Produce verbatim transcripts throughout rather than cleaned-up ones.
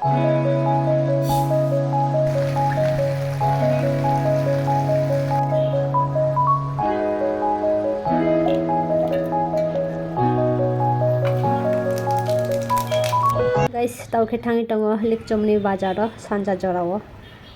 Guys, tau khe thangwi tongo Likchomni bazaro sanja jorao.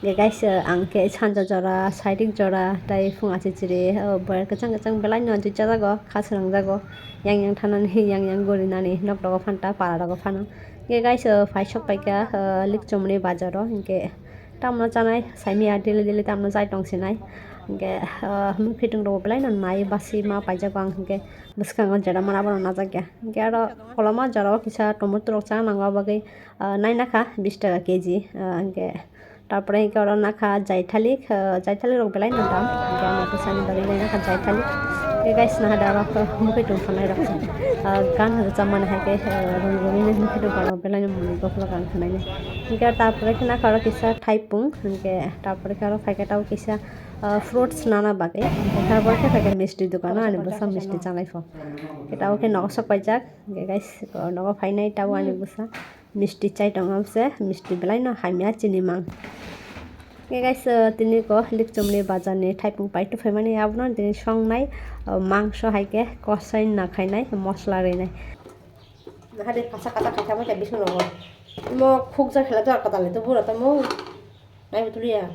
Ge guys, ang khe sanja jora, sairik jora, tai phung achichiri, o, boyar kwchang kwchang belai no juijajago, kha swnamjago, yang yang thanani, yang yang gurinani, nokrogo phanta, para rogo phano. Ge guys, o, phai sok paikha, o, Likchomni bazaro, hinkhe tamno chanai, saimia daily daily tamno jai tong sinai. Hinkhe, o, mukhitung rogo belai no nai basi ma paijago ang, hinkhe bwskango jera mana bono najak ya. Hinkhe aro koloma jorao kisa tomato rok chana nango, abagwi, o, nai nakha bis taka K G, o, hinkhe Tarpore hinkhe oro nakha jaithalik, ah, jaithalik rok belai no dam. Hinkhe ano bwsani bagwi nai nakha jaithalik. Hinkhe guys, naha da oro mukhuitung thangnairok se. Ah, gan rwchapmani hai khe, ah, rung rungwi nai mukhuitung thangnairok belai no mwnwi bokhorok ang khwnai nai. Hinkhe tarpore khe nakha oro kisa thaipung, hinkhe tarpore khe oro phaikhe tabuk kisa, ah, fruits nana bagwi. Tarpore khe phaikhe misti dukano ani bwsa misti chanai pho. Hinkhe tabuk khe nogo sok paijak. Hinkhe guys, nogo phainai tabuk ani bwsa. Misti chai tong amse, misti belai no hamya chini mang. Khe guys, uh, tini ko Likchomni bazar ni thaipung pai tuphaimani, abono tini songnai, uh, mangso hai khe kosai na khainai, mosla rinai. Hade kasa kasa khaisa mo bising rogo. Mo khukja khela jor katal le to bura to mo. Nai butulia.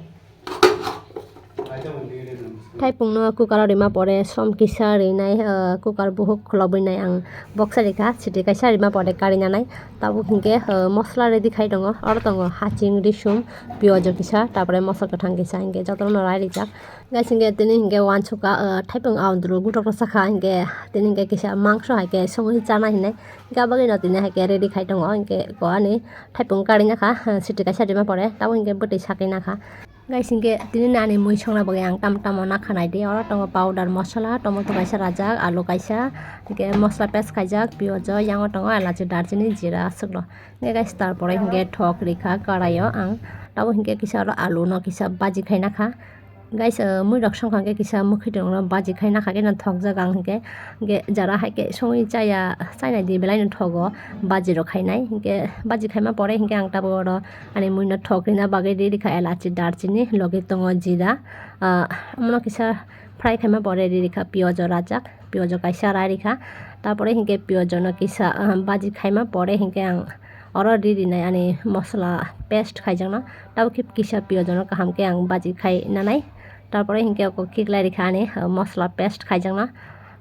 Thaipungno cooker o rima pore som kisa rinai, ah, cooker buhuk khulobwi nai ang boksa rikha, siti kaisa rima pore kari nanai. Tabuk hinkhe, ah, mosla ready khai tongo, oro tongo haching, risum, piyajo kisa, tarpore mosla kwthang kisa, hinkhe jotono rai rijak. Guys, hinkhe tini hinkhe uansukha, ah, thaipung aondro gutok rwchakha, hinkhe tini hinkhe kisa mangso hai khe songwi chana hinai, hinkhe abagwino tini hai khe ready khai tongo, hinkhe ko ani thaipung kari nakha, ah, siti kaisa rima pore, tabuk hinkhe bwtwi sakai nakha. Guys, hinkhe tini nani mui songna bagwi ang tam tamo nakha naidi. Oro tongo powder mosla, tomato kaisa rajak, alu kaisa, hinkhe mosla paste khaijak, piyajo, yango tongo elachi, darchini, jira, aswkno. Hinkhe guys, tarpore hinkhe thok rikha karaio ang. Tabuk hinkhe kisa oro alu no kisa baji khai nakha. Guys, uh, mui rok songkha hinkhe kisa mukhuitung no baji khai nakha khe no thokjak ang hinkhe. Hinkhe jara hai khe songwi chaya, chainai di belai no thogo, baji rok khainai. Hinkhe baji khaima pore hinkhe ang tabuk oro ani mui no thok rina bagwi ri rikha elachi, darchini, logi tongo jira. Ah, omono kisa fry khaima pore ri rikha piyajo rajak, piyajo kaisa rai rikha. Tarpore hinkhe piyajo no kisa, ah, baji khaima pore hinkhe ang oro ri rinai ani mosla paste khaijakno. Tabuk khe kisa piyajo no kaham khe ang baji khai nanai. Tarpore hinkhe oko khiklai rikha ani, ah, mosla paste khaijakno.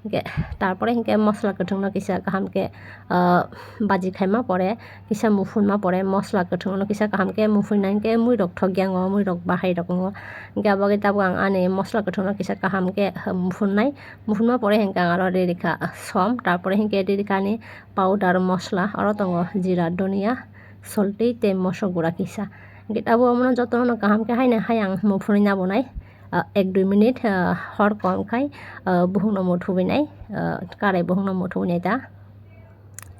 Hinkhe tarpore hinkhe mosla kwthwngno kisa kaham khe, ah, baji khaima pore, kisa muphunma pore, mosla kwthwngno kisa kaham khe muphuina hinkhe mui rok thokya wngo, mui rok bahai rok wngo. Hinkhe abo bagwi tabuk ang ani mosla kwthwngno kisa kaham khe, ah, muphunnai, muphunma pore hinkhe ang aro ri rikha, ah, som, tarpore hinkhe ri rikha ani powder mosla, oro tongo jira, dhoniya, solti tei mosok gura kisa. Hinkhe abo omono jotono kaham khe haino hai ang muphunwi nabonai. Ah, ek dui minute, ah, hor kom khai, ah, buhukno muthubinai, ah, karai buhukno muthubinai ta.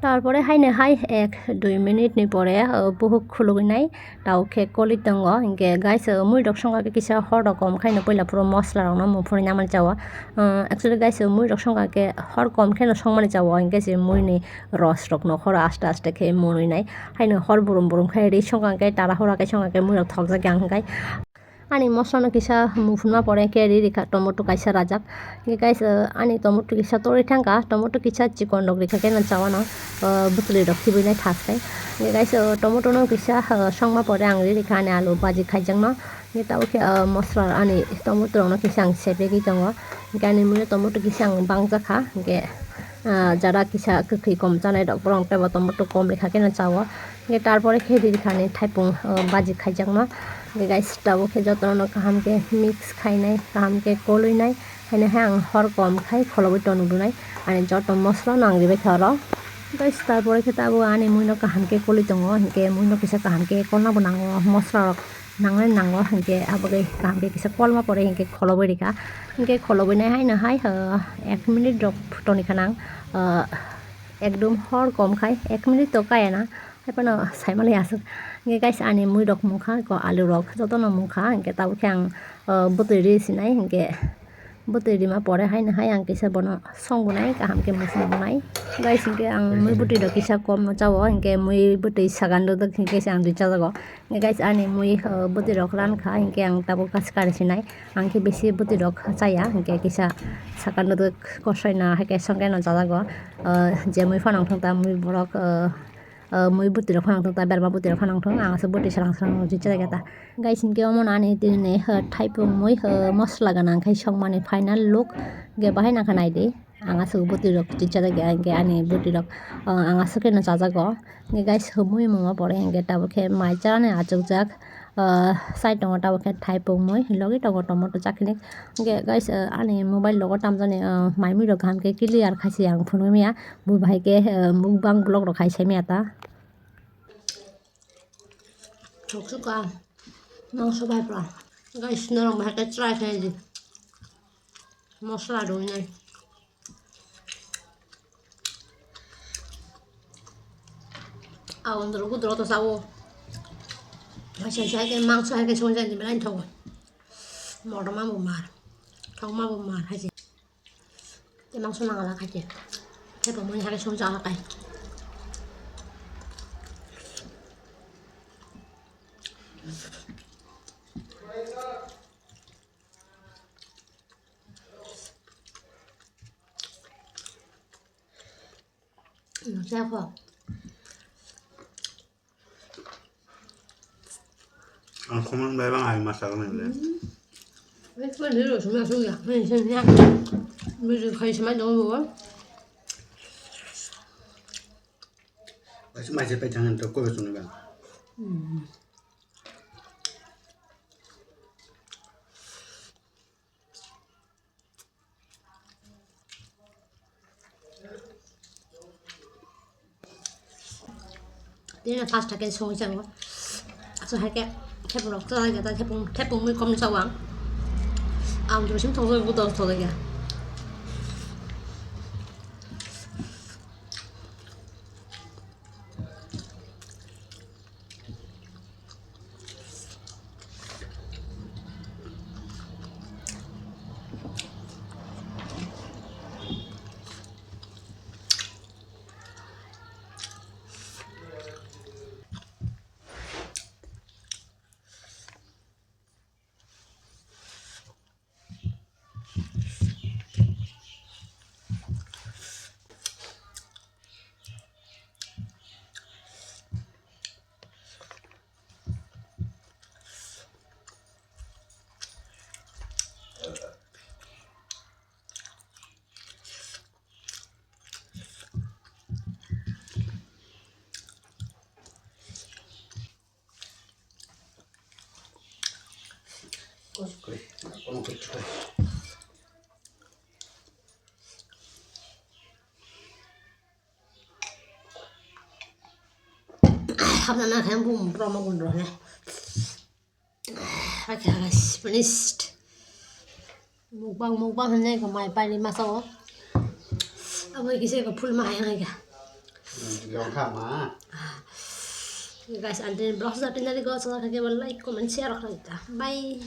Tarpore haino hai ek dui minute ni pore, ah, buhuk khulugwinai, tau khe koli tongo. Hinkhe guys, ah, mui rok songkha khe kisa hor rok kom khaino puila phuru mosla rokno muphunwi namani chao. Ah, actually guys, ah, mui rok songkha khe hor kom kheno songmani chao, hinkhe se mui ni ros rok nokhoro aste aste khe munwi nai. Haino hor burum burum khe ri songkha khe tara hora khe songkha khe mui rok thokjak yang hinkhe. Ani mosla no kisa muphunma pore khe ri rikha tomato kaisa rajak. Hinkhe guys, uh, ani tomato kisa torwi thangkha, tomato kisa chikon rok rikha khe no chao no, uh, bwtwlwi rok khibwi nai thas khai. Hinkhe guys, uh, tomato no kisa, uh, songma pore ang ri rikha ani alu baji khaijakno. Hinkhe tabuk khe, uh, mosla ani tomato rok no kisa ang sepegwi tongo. Hinkhe ani mui no tomato kisa ang bangjakha. Hinkhe, uh, jara kisa kwkhwi kom chanai rok borok teibo tomato kom rikha khe no chao. Hinkhe tarpore khe ri rikha ani thaipung, uh, baji khaijakno. Hinkhe guys, tabuk khe jotono kaham khe mix khainai, kaham khe kolwi nai. Haino hai ang hor kom khai kholobwi tonwi rwnai. Ani joto mosla no ang ribai kha oro. Guys, tarpore khe tabuk ani mui no kaham khe kolwi tongo. Hinkhe mui no kisa kaham khe kolna bo nango, mosla rok nangnai nango. Hinkhe abo khe kaham khe kisa kolma pore hinkhe kholobwi rikha. Hinkhe kholobwi nai haino hai, uh, ek minute rok toni kha nang, uh, ekdum hor kom khai ek minute to kaya na. Haiphano saimali aswk. Hinkhe guys, ani mui rok mungkha, ko alu rok jotono mungkha. Hinkhe tabuk khe ang, uh, bwtwi ri sinai, hinkhe Bwtwi rima pore haino hai ang kisa bono song bunai, kaham khe mwswng bunai. Guys, hinkhe ang mui bwtwi rok kisa kom no chao, hinkhe mui bwtwi sagan rwdwk hinkhe se ang dui chajago. Hinkhe guys, ani mui, uh, bwtwi rok ran kha, hinkhe ang tabuk kha swkari sinai. Ang khe bisi bwtwi rok chaya, hinkhe kisa sagan rwdwk kosoi no hai khe song khe no chajago. Uh, je mui phano wngthang ta mui borok, uh, uh, mui bwtwi rok phano wngthang ta berma bwtwi rok phano wngthang, ang aswk bwtwi swrang swrang rwjak ta. Guys, hinkhe omo no ani tini, uh, thaipung mui, uh, mosla gwnang khai songmani final look. Hinkhe bahai nang kha naidi. Ang aswk bwtwi rok chicha jagya hinkhe ani bwtwi rok, uh, ang aswk khe no chajago. Hinkhe guys, humui mungma pore hinkhe tabuk khe mai chani achukjak, uh, side tongo tabuk khe thaipung mui, logi tongo tomato chakhinik. Hinkhe guys, uh, ani mobile logo tamjani, uh, mai mui rok kaham khe clear khaisi ang phunukmia. Bo bahai khe, uh, mukbang vlog rok khai saimaya ta. Thoksuka mangso bai pura. Guys, norok bahai khe try khai di. Mosla rwnai. Aw, ndoro gudro to sawo. Hai sai sai ke mangso hai ke songjak ni belai thok. Motom ma bo mar. Thok ma bo mar hai se. Te mangso nang ala khai te. Te bo mui hai ke songjak ala khai. Nungsa kho. Ang khumang bai bang ai masa ko nang le. Wek ma dilo suma sung ya. Hai sen ya. Mui khai sema dong bo. Bai suma je pe jangan to ko sung ba. Tini first hake song chango. Aso hake thepung rok chalai gata thepung thepung mui kom chawang. Ang dro sim thong thong thong thong ya. Hapna na khe bum roma gun rok ne. Okay, guys, finished. Mukbang, mukbang hwnwi kha mai paini masa o. Abo kisa kha full ma hai ang kha. Yong kha ma. Guys, until vlog sa tinari go sa kha ke like, comment, share khlai ta. Bye.